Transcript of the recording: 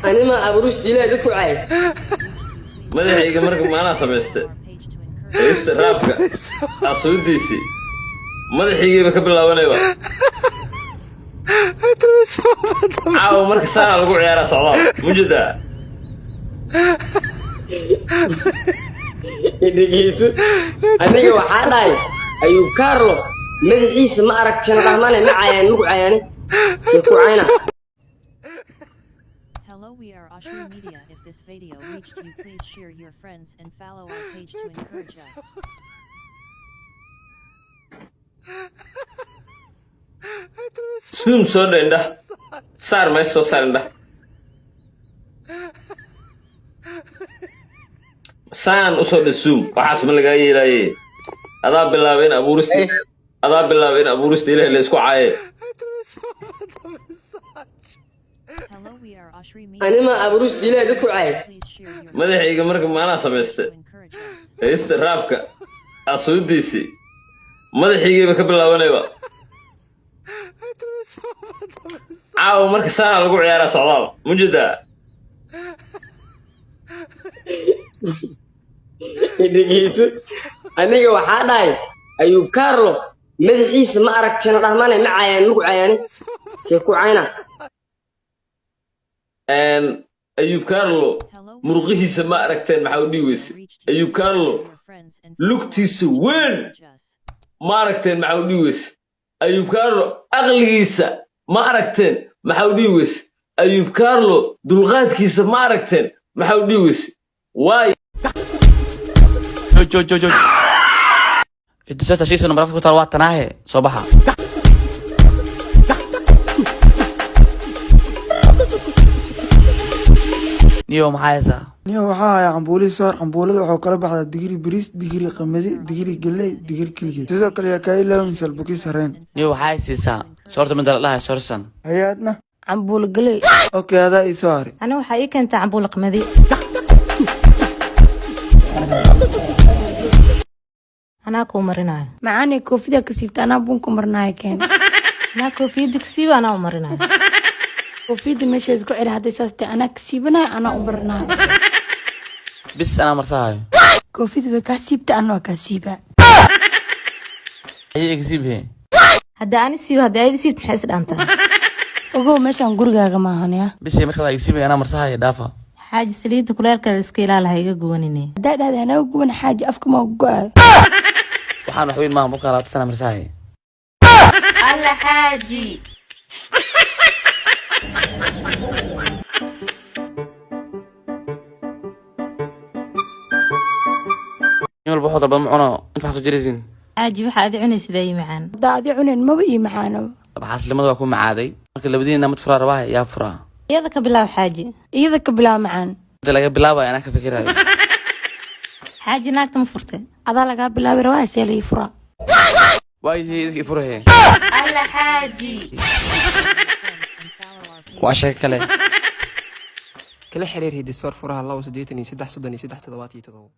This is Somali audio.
Anima abuurista Ilaahay dadku caay. Madaxayga marka maanaa samayste heesta raabka asuudiisii madaxaygiiba ka bilaabanayba. Caawa marka saana lagu ciyaaraa socdaal mujedaa. Dhegeyso, aniga waxaa dhahay Ayub Carlo madaxiisa ma aragtana dhahmane, ma caayaan, maku caayaane, see ku cayna. Hello, we are Ashri Media. If this video reached you, please share your friends and follow our page to encourage us. Suum soo dha, indha saar, meesha soo saar, indha saan usoo dhe suum. Waxaas ma lagaa yeelaaye? Adaa bilaabay in abuurista, adaa bilaabay in abuurista Ilahi la isku caaye. Hello, we are Ashri Media. Anima abuurista Ilaahay dadku caay. Please share your Madaxayga marka maanaa samayste to encourage us. Heesta raabka asuudiisii madaxaygiiba ka bilaabanayba. Caawa marka saana lagu ciyaaraa socdaal mujedaa. Dhegeyso, aniga waxaa dhahay Ayub Carlo madaxiisa ma aragtana dhahmane, ma caayaan, maku caayaane, see ku cayna. Ayub Carlo Hello, muruqihiisa ma aragteen? Maxaa u dhihi weyse? reached you. Ayub Carlo Share your friends and follow our lugtiisa page to weyn encourage us. ma aragteen? Maxaa u dhihi weyse? Ayub Carlo aqligiisa ma aragteen? Maxaa u dhihi weyse? Ayub Carlo dulqaadkiisa ma aragteen? Maxaa u dhihi weyse? Waay. Joog, joog, joog, joog. Idusata shiisa number 4 ku taal waa tanaahe, soo baxa. Niyo, maxaa haysaa? Niyo, waxaa haya cambuulihii soor. Cambuulada waxuu kala baxdaa digiri bariis, digiri qamadi, digiri galley, digir kilgil. Sidoo kale yaa kaa ilaawin salbukis hareen. Niyo, waxaa siisaa soorta mida la dhahay soorsan. Hayaadna. Cambuulo galey. Okay, adaa ii soo haray. Ani waxaa ii keentaa cambuulo qamadi. Anaa kuu marinayo. Macaanay, koofida ka siibta, anaa buunka marinayo, keen. Anaa koofiyadda ka siiba, anaa u marinayo. Koofiyadda meesheeda ku celi. Hadday saas tahay, anaa ka siibanayo, anaa u marinayo. Bis, anaa marsahayo. Koofida way kaa siibta, anaa waa kaa siibaa. Ayay iga siibhe. Hadda ani siiba, hadda ayada siibta, maxay is dhaantaa? Ogow, meeshaan gurigaaga maahan ya. Bis, marka la iga siibay, anaa marsahayo, dhaafa. Xaaji, saliidda kuleelkeeda iska ilaali, ha iga gubanine. Haddaa dhahday anaa guban, xaaji, afka maa go-ayo. Waxaan wax weyn maaha, buka labaatan sana marsahayo. Alla xaaji. Nin walba wuxuu dalbada ma cuno, inta waxaa soo jiraysiin. Xaaji, waxa adi cunaysidaa ii macaan. Haddaa adi cuneen, maba ii macaanaba. Xaaslimada waa ku macaaday. Marka labadiina mid furaa rabaa, yaa furaa? Iyada ka bilaab, xaaji. Iyada ka bilaab, macaan. Hadda laga bilaabayo, anaa ka fikirayo. Xaaji, naagta ma furtay? Adaa lagaa bilaabi rabaa, see lai furaa? Waayihii idinka i furahe. Alla xaaji. And follow our page. Waa sheeko kale. Kala xiriir Hidisoor, furaha 2 83 33 77.